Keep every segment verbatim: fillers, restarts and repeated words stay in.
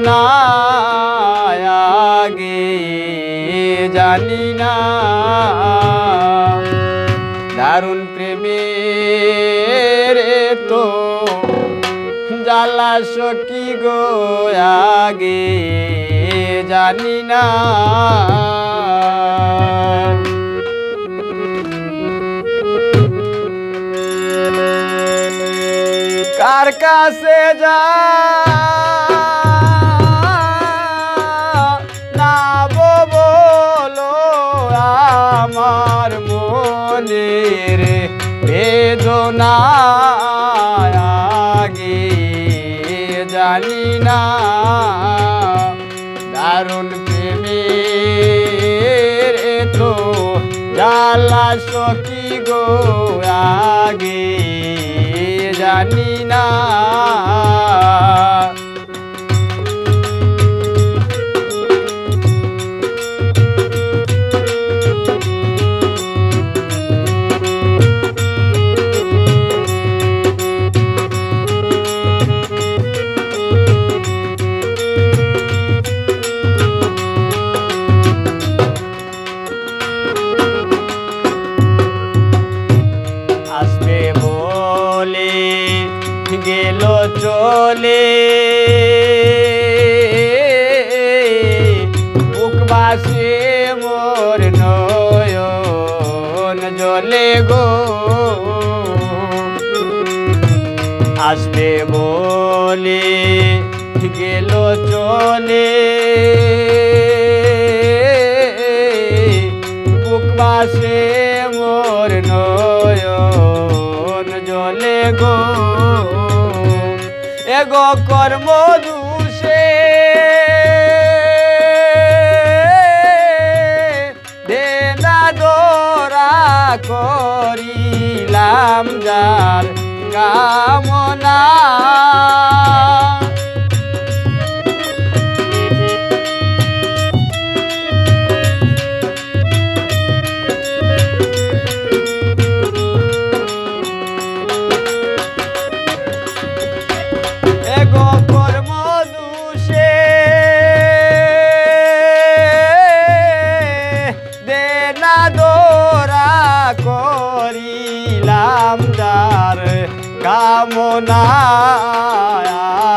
না আগে জানি না। দারুণ প্রেমের তো জ্বালা সখী গো আগে জানি না। কার কাছে জানাবো বলো আমার মনের বেদনা আগে জানি না। দারুণ প্রেমের তো জ্বালা সখী গো আগে জানি না। আসবে বলে গেল চলে, বুক ভাসে মোর নয়ন জলে গো। আসবে বলে গেল চলে, বুক ভাসে মোর নয়ন জলে গো। এগো কর্ম দোষে দেনা দরা করিলাম যার কামনা। এগো কর্ম দোষে দেনা দরা করিলাম যার কামনা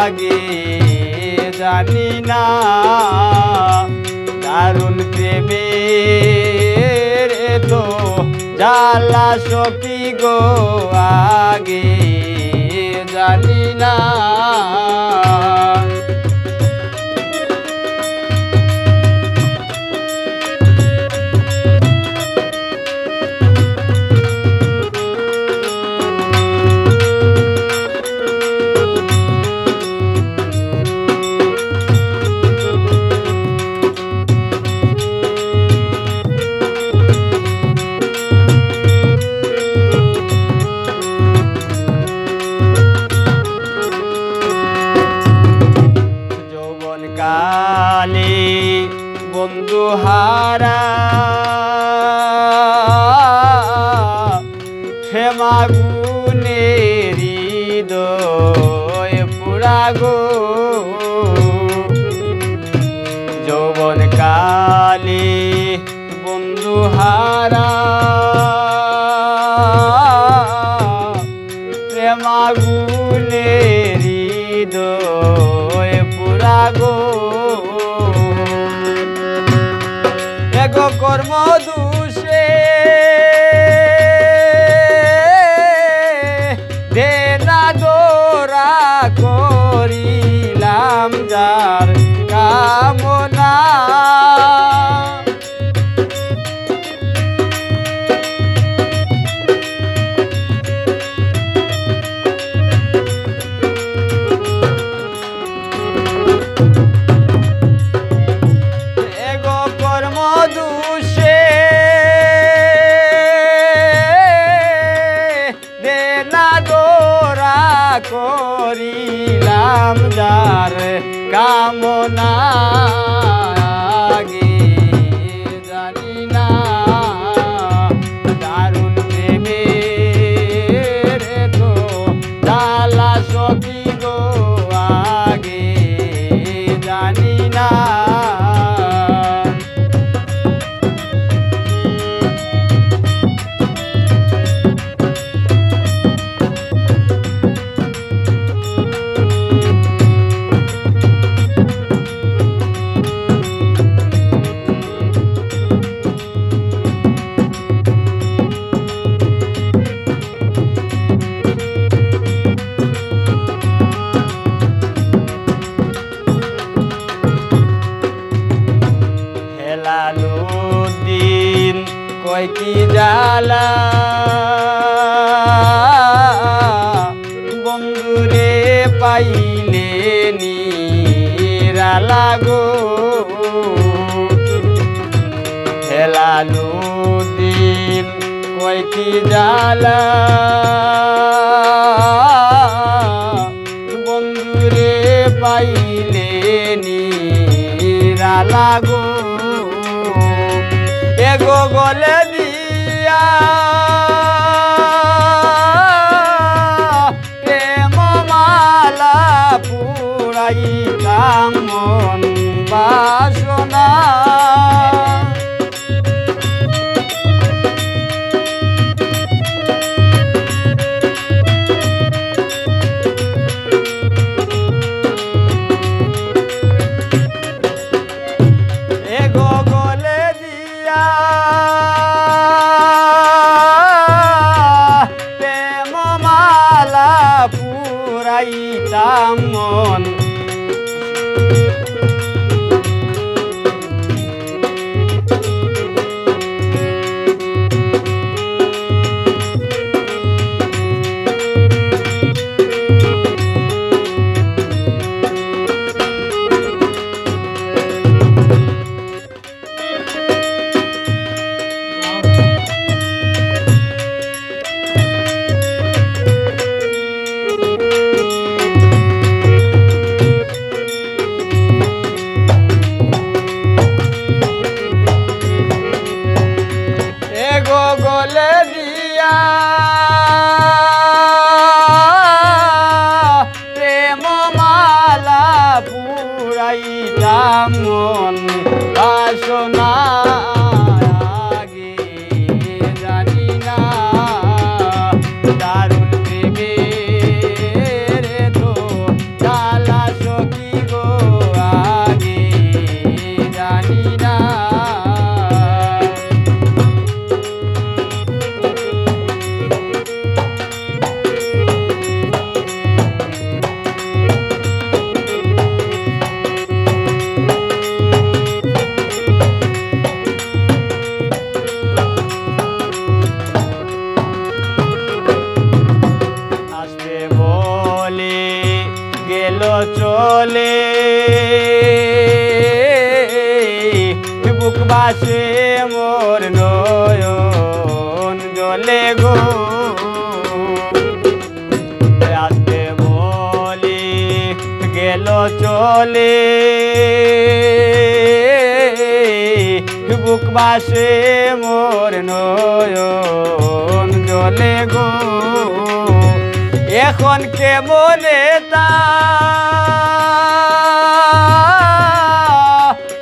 আগে জানি না। দারুণ প্রেমের তো জ্বালা সখী গো আগে জানি না। যৌবন কালে বন্ধু হারা, প্রেম আগুনে হৃদয় পুরা গো। যৌবন কালে বন্ধু হারা, প্রেম আগুনে হৃদয় পুরা গো। এগো কর্ম দোষে দেনা দরা করিলাম যার কামনা। এগো কর্ম দোষে দেনা দরা করিলাম যার কামনা আগে জানি না। দারুণ প্রেমের তো জ্বালা সখী গো আগে জ্বালা বন্ধুরে পাইলে নিরালা গো, হেলালুদ্দিন কয় কি জ্বালা বন্ধুরে পাইলে নিরালা গো, এগো গলে দিয়া প্রেম মালা পুরাইতাম মন বাসনা। এগো গলে দিয়া প্রেম মালা পুরাইতাম মন। এগো গলে দিয়া প্রেম মালা পুরাইতাম মন বাসনা। আগে জানি না দারুণ প্রেমের তো জ্বালা সখী গো, আগে জানি না। আসবে বলে গেল চলে, বুক বাসে মোর নয়ন জলে গো। আসবে বলে গেল চলে, বুক বাসে মোর নয়ন জলে গো। এখন কেমনে তা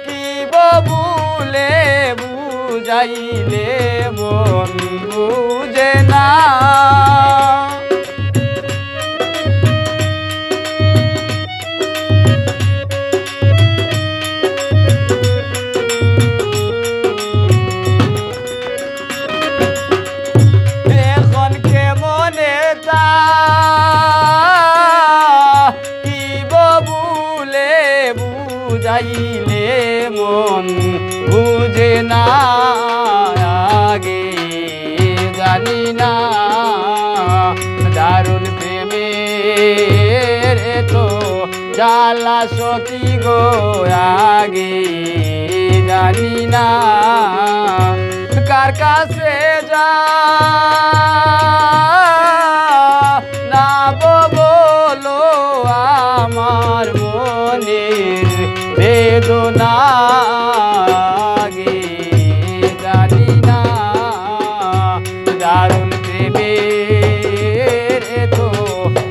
কি ববুলে বুঝাইলে মন বুঝে না। এখন কেমনে তা কি ববুলে বুঝাইলে মন বুঝে না। আগে জানি না দারুণ প্রেমের তো জ্বালা সখী গো, আগে জানি না কার কাছে যা না বলো আমার মনের বেদনা। আগে জানি না দারুণ প্রেমের তো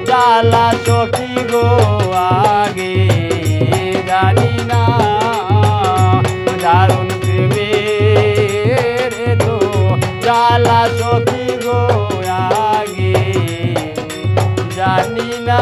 জ্বালা সখী গো, আগে জানি না দারুণ প্রেমের তো জ্বালা সখী গো, আগে জানি না।